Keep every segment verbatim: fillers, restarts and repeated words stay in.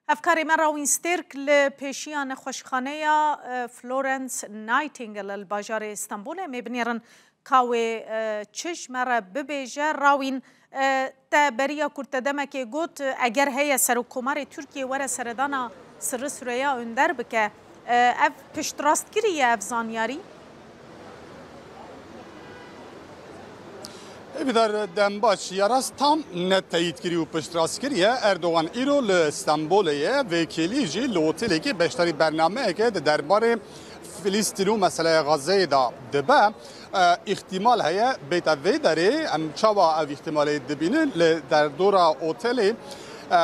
Hevkarê me Rawîn Stêrk li pêşiya nexweşxaneya, e, Florence Nightingale li bajarê Stenbolê. Em ê binêrin ka wê, e, çi ji me re bibêje. Rawîn, e, te beriya ku te demekê got, e, eger heye Serokkomarê Tirkiyê were seredana Sirri Süreyya Önder bike, e, ev piştrastkirî ye ev zanyarî? Hêvîdar Dembaş, ya rast tam ne teyîdkirî û piştrastkirî ye. Erdogan îro li Stenbolê ye, vêkêlî jî li otelekî beşdarî bernameyeke di derbarê Filistîn û meseleya Xezeyê de dibe. E, îhtimal heye bête vê derê. Em çawa ev îhtimalê dibînin? Li derdora otelê, e,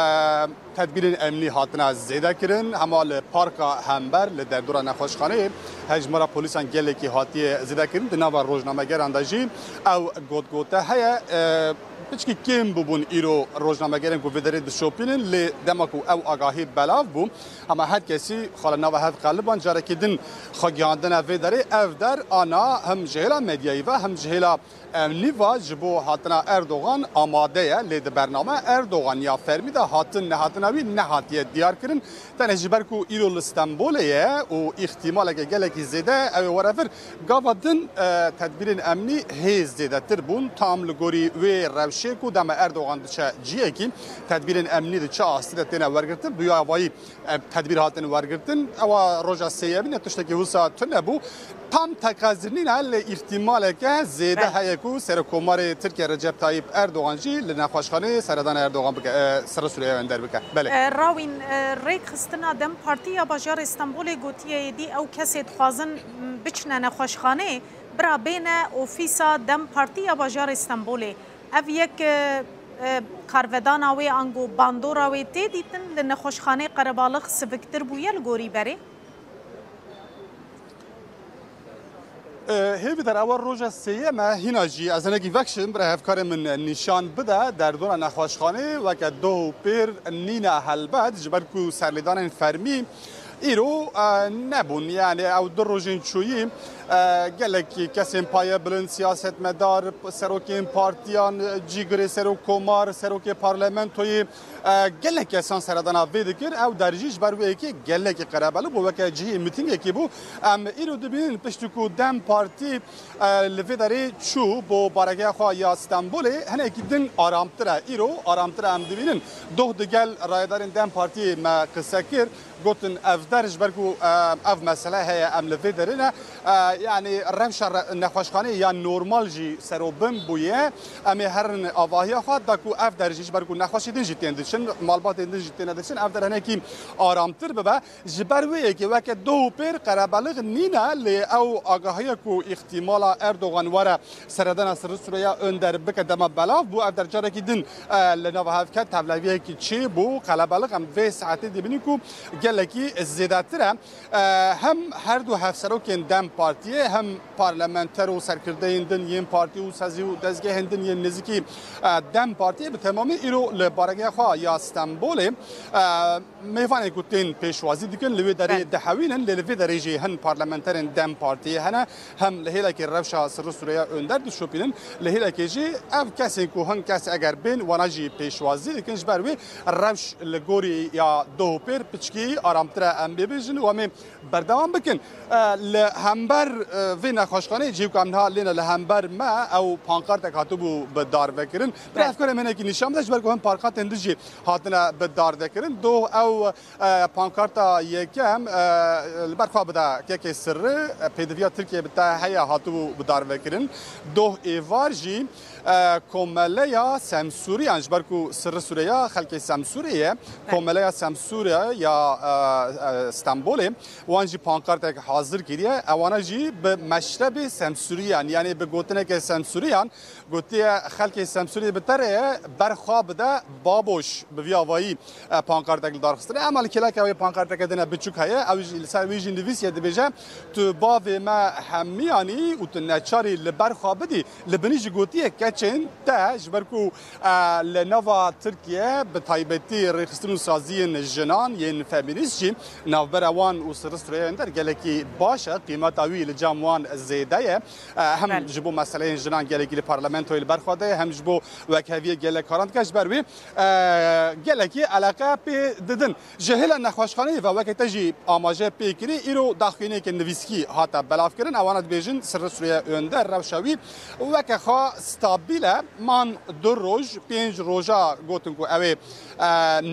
tedbîrên emnî hatine zêde kirin. Hema li parka hember, li derdora nexweşxaneyê, hejmara polîsan gelekî hatiye zêde kirin. Di nava rojnamegeran de jî ew gotgote heye. E, piçkî kêm bûbûn îro rojnamegerên ku vê derê dişopînin, lê dema ku ew agahî belav bû, hema her kesî xwe li nava hev qeliban, carekî din xwe gihandine vê derê. Ev der ana hem ji hêla medyayî ve hem ji hêla emnî ve ji bo hatina Erdogan amade ye, lê di bername Erdogan ya fermî de hatin nehatina wî nehatiye diyar kirin. Tenê ji ber ku îro li Stenbolê ye û îhtimaleke gelekî zêde ew ê were vir, gava din, e, tedbîrên emnî hê zêdetir bûn. Tam li gorî wê rewşê ku dema Erdogan diçe ciyekî, tedbîrên emnî di çi astî de têne wergirtin, bi wî awayî, e, tedbîr hatin wergirtin. Ewa roja sêyemîn e, tiştekî wisa tune bû. Tam teqez nîne, lê îhtimaleke zêde Belê. heye ku Serokkomarê Tirkiye Recep Tayyip Erdogan jî li nexweşxaneyê seredana Erdogan bike, e, Sirri Süreyya Önder bike. Belê. E, Rawîn, e, rêkxistina DEM Partî ya bajarê Stenbolê gotiye êdî ew kesê dixwazin, m, biçine nexweşxaneyê, bira bêne ofîsa DEM Partî ya bajarê Stenbolê. Ev yek, e, e, karvedana wê ango bandora wê tê dîtin li nexweşxaneyê Qerebalix siviktir bûye li gorî berê? E, Hêvîdar, ewa roja sêyem e, hîna jî ez hinekî vekşim, bira hevkarê min nîşan bide, derdora nexweşxanê weke doh û pêr nîne helbet, ji ber ku serlêdanên fermî îro, e, nebûn. Yani ew du rojên çûyî, e, gelek kesên paye bilind, siyasetmedar, serokên partiyan, cîgirê serok komar, serokê parlamentoyê, e, gelek kesan seredana vê dikir. Ew der jî ji ber wê yekê gelekî qerebelix bû, weke cihê mîtingekî bû. Em îro dibînin piştî ku DEM Partî, e, li vê derê çû bo baregeha xwe ya Stenbolê, hinekî din aramtir e. Îro aramtir e, em dibînin. Doh digel rayedarên DEM Partiyê me qise kir. Gotin ev der ji ber ku, e, ev mesele heye, em li vê derê ne. E, yani rewşa re-, nexweşxaneyê ya normal jî serobin bûye. Em ê herin avahiya xwe da ku ev der jî ji ber ku nexweşî din jî tên diçin, malbatên din jî têne diçin, ev der hinekî aramtir bibe. Ji ber wê yekê weke doh û pêr qerebelix nîne, lê ew agahiya ku îhtimala Erdogan were seredana Sirri Süreyya Önder bike dema belav bû, ev der carekî din, e, li nava hev ket, tevleviyekî çêbû, qelebelix em vê saetê dibînin ku gelekî zêdetir e. E, hem her du hevserokên DEM Partiyê, hem parlamenter û serkirdeyên din yên partî û sezî û dezgehên din yên nêzîkî, e, DEM Partiyê bi temamî îro li baregeha xwe ya Stenbolê, e, mêvanên ku tên pêşwazî dikin li wê derê Belê. dihewînin, lê li vê derê jî hin parlamenterên DEM Partiyê hene, hem li hêlekê rewşa Sirri Süreyya Önder dişopînin, li hêlekê jî ev kesên ku hin kes eger bên wana jî pêşwazî dikin, ji ber wê rewş li gorî ya doh û pêr piçkî aramtir e, em bê bijin û em ê berdewam bikin. E, li hember, e, vê nexweşxaneyê cihê ku em niha lêne li hember me, ew pankartek hatibû bi darvekirin. Bi Belê. hevkarê me hinekî nîşan bide, ji ber ku hin pankartên din jî hatine bi darvekirin. Doh ew, e, pankarta yekem, e, li ber xwe bide kekê Sirri, e, pêdiviya Tirkiyê bi te heye hatibû bi darvekirin. Doh êvar jî, e, komeleya Semsûriyan, ji ber ku Sirri Sûriye ya xelkê Semsûrê ye, Belê. komeleya Semsûriye ya, e, e, Stenbolê, wan jî pankartek hazir kiriye. Ewana jî bi meşrebê Semsûriyan, yani bi gotineke Semsûriyan, gotiye, xelkê Semsûrê bi te re ye, berxwe bide, baboş, bi vî avayî, e, pankartek li dar xistine. Ema li kêleke wê pankarteke din e, biçûk heye, ew jî li ser wê jî nivîsiye, dibêje, tu bavê me hemiyan î û tu neçar î li ber xwe bidî. Li binî jî gotiye, ke Çend te ji ber ku, e, li nava Tirkiye bi taybetî rêxistin û saziyên jinan yên femînîst jî navbera wan û Sirri Süreyya Önder gelekî baş e, qîmeta wî li cem wan zêde ye. E, hem Belê. ji bo meseleyên jinan gelekî li parlamentoyê li ber xwe de ye, hem ji bo wekheviyê gelek karan dike. Ji ber wî, e, gelekî eleqe pê didin. Ji hêla nexweşxaneyê ve weke te jî amaje pê kirî, îro daxuyaniyeke nivîskî hate belavkirin. Ewana dibêjin Sirri Süreyya Önder rewşa wî weke xwe stabil e. Man du roj, pênc roja gotin ku ew ê, e,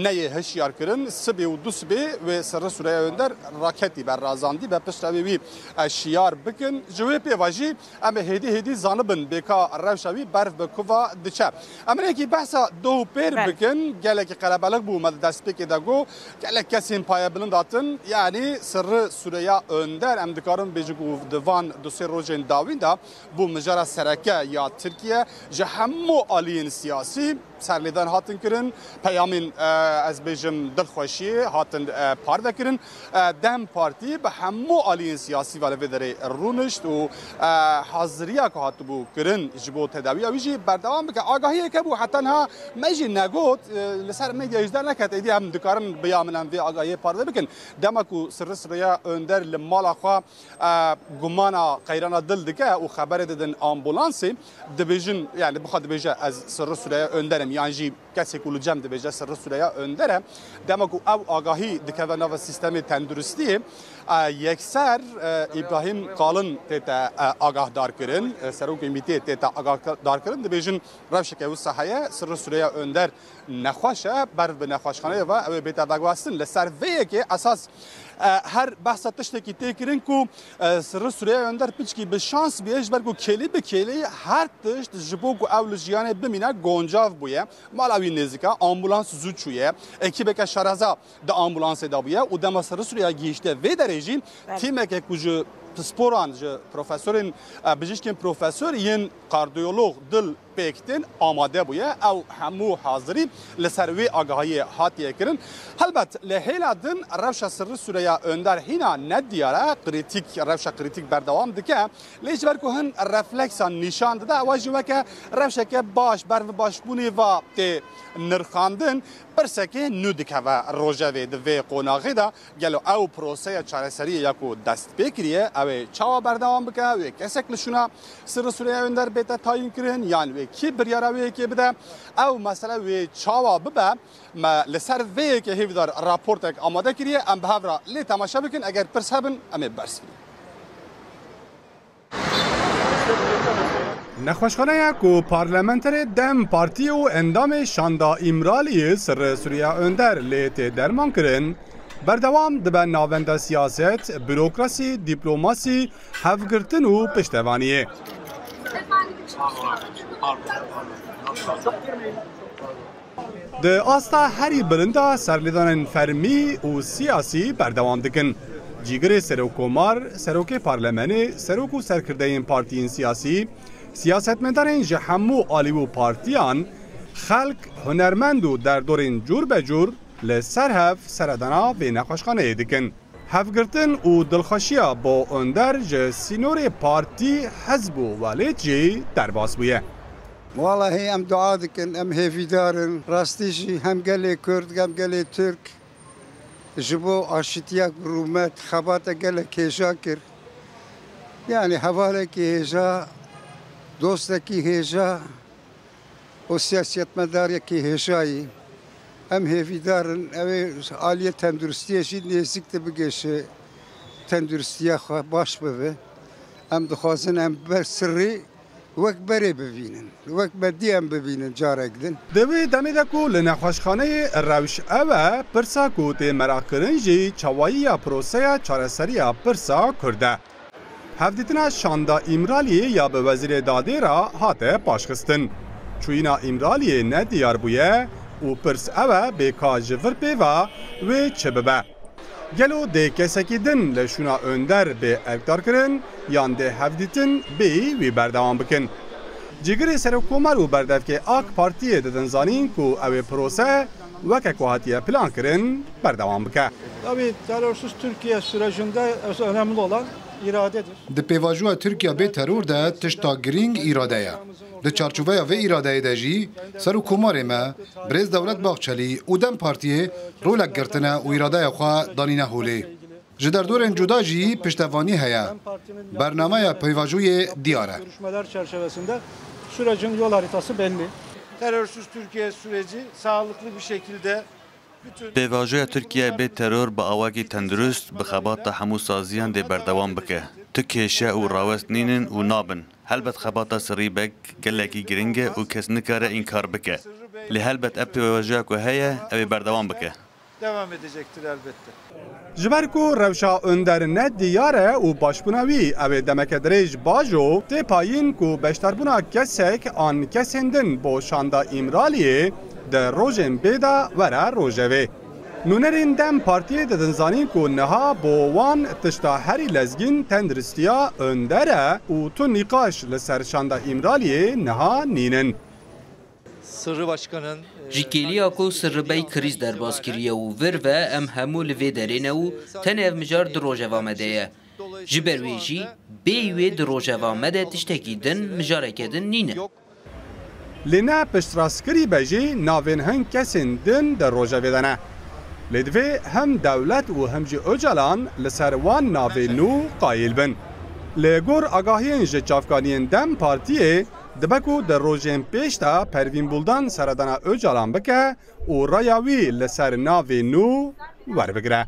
neyê hişyar kirin. Sibê û du sibê wê Sirri Süreyya Önder raketî be razandî be. Piştre wê wî, e, şiyar bikin. Ji wê pê ve jî Em ê hêdî hêdî zanibin bêka rewşa wî berf bi kuva diçe. Em rêkî behsa doh û pêr Belê. bikin. Gelekî qerebelix bû me di destpêkê de got. Gelek kesên payebilind hatin. Yanî Sirri Süreyya Önder, em dikarin bêjin ku di van du sê rojên dawîn de bû mijara sereke ya Tirkiye ji hemû aliyên siyasî serlêdan hatin kirin. Peyamên, e, ez bêjim dilxweşiyê hatin, e, parve kirin. E, DEM Partî bi hemû aliyên siyasî ve li vê derê rûnişt û, e, haziriya ku hatibû kirin ji bo tedawiya wî jî berdewam bike. Agahiyeke bû heta niha me jî negot, e, li ser medyayê jî derneket. Êdî em dikarin bi ya min em vê agahiyê parve bikin. Dema ku Sirri Süreyya Önder li mala xwe, e, gumana qeyrana dil dike û xeberê didin ambulansê, dibêjin, yani bixwe dibêje ez Sirri Süreyya Önder im, yan jî kesê ku li cem dibêje Sirri Süreyya Önder e. Dema ku ew agahî dikeve nava sîstemê tenduristiyê, e, yekser, e, Îbrahîm Kalin tête, e, agahdar kirin, e, serokê mîtê tête agahdar kirin, dibêjin rewşeke wisa heye, Sirri Süreyya Önder nexweş e, berf bi nexweşxaneyê ve ew ê bête veguhestin. Li ser vê yekê esas, e, her behsa tiştekî tê kirin ku, e, Sirri Süreyya Önder piçkî bi şans bûye, ji ber ku kêlî bi kêlî her tişt ji bo ku ew li jiyanê bimîne goncav bûye. Mala wî nêzik e, ambulans zû çûye, ekîbeke şereza di ambulansê de bûye û dema Sirri Süreyya gihîşte vê derê jî Belê. tîmeke ku ji pisporan, ji profesorên, e, bijîşkên profesor yên kardiyolog, dil pêk tên amade bûye. Ew hemû hazirî li ser wê agahiyê hatiye kirin. Helbet li hêla din rewşa Sirri Süreyya Önder hîna ne diyar e, krîtîk, rewşa krîtîk berdewam dike. Lê ji ber ku hin refleksan nîşan dide, ewa jî weke rewşeke baş, berf bi başbûnê ve tê nirxandin. Pirsekê nû dikeve rojevê di vê qonaxê de. Gelo ew proseya çareseriyê ya ku dest pê kiriye, ew ê çawa berdewam bike? Wê kesek li şûna Sirri Süreyya Önder bête tayîn kirin, yan wê kî biryara wê yekê bide? Ew mesele wê çawa bibe? Me li ser vê yekê hêvîdar raportek amade kiriye, em bi hev re lê temaşe bikin, eger pirs hebin, em ê bersivînin. Nexweşxaneya ku parlamenterê DEM Partiyê û endamê Şanda Îmraliyê Sirri Süreyya Önder lê tê derman kirin, berdewam dibe navenda siyaset, bürokrasî, dîplomasî, hevgirtin û piştevaniyê. Di asta herî bilind de serlêdanên fermî û siyasî berdewam dikin. Cîgirê serokkomar, serokê parlemenê, serok û serkirdeyên partiyên siyasî, siyasetmedarên ji hemû alî û partiyan, xelk, hunermend û derdorên cûr be cûr li ser hev seredana vê nexweşxaneyê dikin. Hevgirtin û dilxweşiya bo Önder ji sînorê partî, hizb û welêt jî derbas bûye. Wallahî em dua dikin, em hêvîdar in. Rastî jî hem gelê Kurd, hem gelê Tirk ji bo aşîtiya ku rûmet xebate gelek hêja kir. Yanî hevalekî hêja, dostekî hêja, û siyasetmedarekî hêjayî. Em hêvîdar in, ew ê aliyê tenduristiyê jî nêzîk de bigêşe tenduristiya xwe baş bibe. Em dixwazin em ber Sirrî wek berê bibînin. Wek me dî em bibînin carek din. Di wê demê de ku li nexweşxaneyê rewş ew e, pirsa ku tê meraqkirin jî çawayiya proseya çareseriya pirsa Kurd e. Hevdîtina Şanda Îmraliyê ya bi Wezîrê Dadê re hate paşxistin. Çûyîna Îmraliyê ne diyar bûye û pirs ew e bê ka ji vir pê ve wê çi bibe. Gelo dê kesekî din li şûna Önder bê erkdarkirin yan dê hevdîtin bêyî wî berdewam bikin? Cîgirê Serokkomar û berdevkê AK Partiyê didin zanîn ku ew ê prose weke ku hatiye plankirin berdewam bike. Tabii terörsüz Türkiye sürecinde önemli olan iradedir. Di pêvajoya Tirkiye bê teror de tişta girîng îrade ye. Di çarçoveya vê îradeyê de jî Serokkomarê me, Birêz Dewlet Bahçelî û DEM Partiyê rolek girtine û îradeya xwe danîne holê. Ji derdorên cuda jî piştevanî heye. Bernameya pêvajoyê diyar e. Görüşmeler çerçevesinde sürecin yol haritası belli. Terörsüz Türkiye süreci sağlıklı bir şekilde bütün Pêvajoya Tirkiye bê teror bi awakî tendurist bi xebata hemû saziyan dê berdewam bike. Tu kêşe û rawest nînin û nabin. Helbet xebata sirrî bek gelekî giring e û kes nikare înkar bike. Lê helbet ev pêvajoya ku heye, ew ê berdewam bike. Devam edecektir elbette. Ji ber ku rewşa Önder ne diyar e û başbûna wî ew ê demeke dirêj bajo, tê payîn ku beşdarbûna kesek an kesên din bo şanda Îmraliyê di rojên bê de were rojevê. Nûnerên DEM Partiyê didin zanîn ku niha bo wan tişta herî lezgîn tenduristiya Önder e û tu nîqaş li ser şanda Îmraliyê niha nînin. Sırrı Başkan'ın, e, Ji kêliya ku Sirri Bey krîz derbas kiriye û vir ve em hemû li vê derê ne û tenê ev mijar di rojeva me de ye. Ji ber wê jî bêyî wê di rojeva me de tiştekî din, mijareke din nîne. Lê ne piştrastkirî be jî navên hin kesên din di rojevê de ne. Lê divê hem dewlet û hem jî Ocalan li ser wan navên nû qayîl bin. Li gor agahiyên ji çavkaniyên DEM Partiyê, dibe ku di rojên pêş de Pervîn Buldan seredana Ocalan bike û raya wî li ser navê nû werbigire.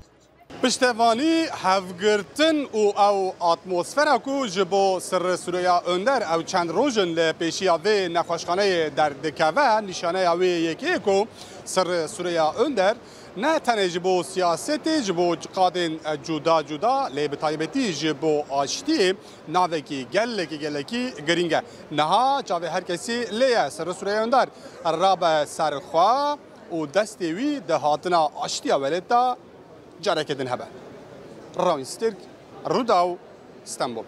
Piştevanî, hevgirtin û ew atmosfera ku ji bo Sirri Süreyya Önder ew çend roj in li pêşiya vê nexweşxaneyê derdikeve, nîşaneya wê yekê ye ku Sirri Süreyya Önder ne tenê ji bo siyasetê, ji bo qadên cuda cuda, lê bi taybetî ji bo aştiyê navekî gelekî, gelekî girîng e. Niha çavê her kesî lê ye. Sirri Süreyya Önder rabe ser xwe û destê wî di hatina aştiya welêt de careke din hebe. Rawîn Stirk, Rûdaw, Stenbol.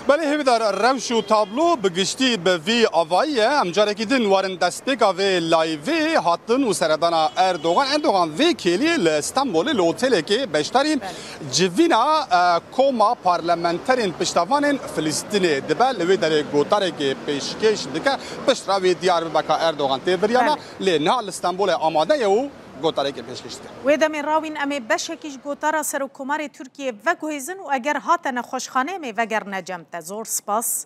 Belê hêvîdar, rewş û tablo bi giştî bi vî avayî ye. Em carekî din werin destpêka vê layvê hatin û seredana Erdogan. Erdogan vê kêliyê li Stenbolê li otelekê beşdarî civîna, e, koma parlamenterên piştevanên Filistînê dibe. Li wê derê gotarekê pêşkêş dike. Piştre wê diyar bibe ka Erdogan tê viryana. Belê. Lê niha li Stenbolê amade ye û gotarekê pêşkêş dike. Wê demê rawîn em ê beşekî ji gotara Serokkomarê Tirkiyê veguhêzin û eger hate nexweşxaneyê em ê vegerine cem te. Zor spas.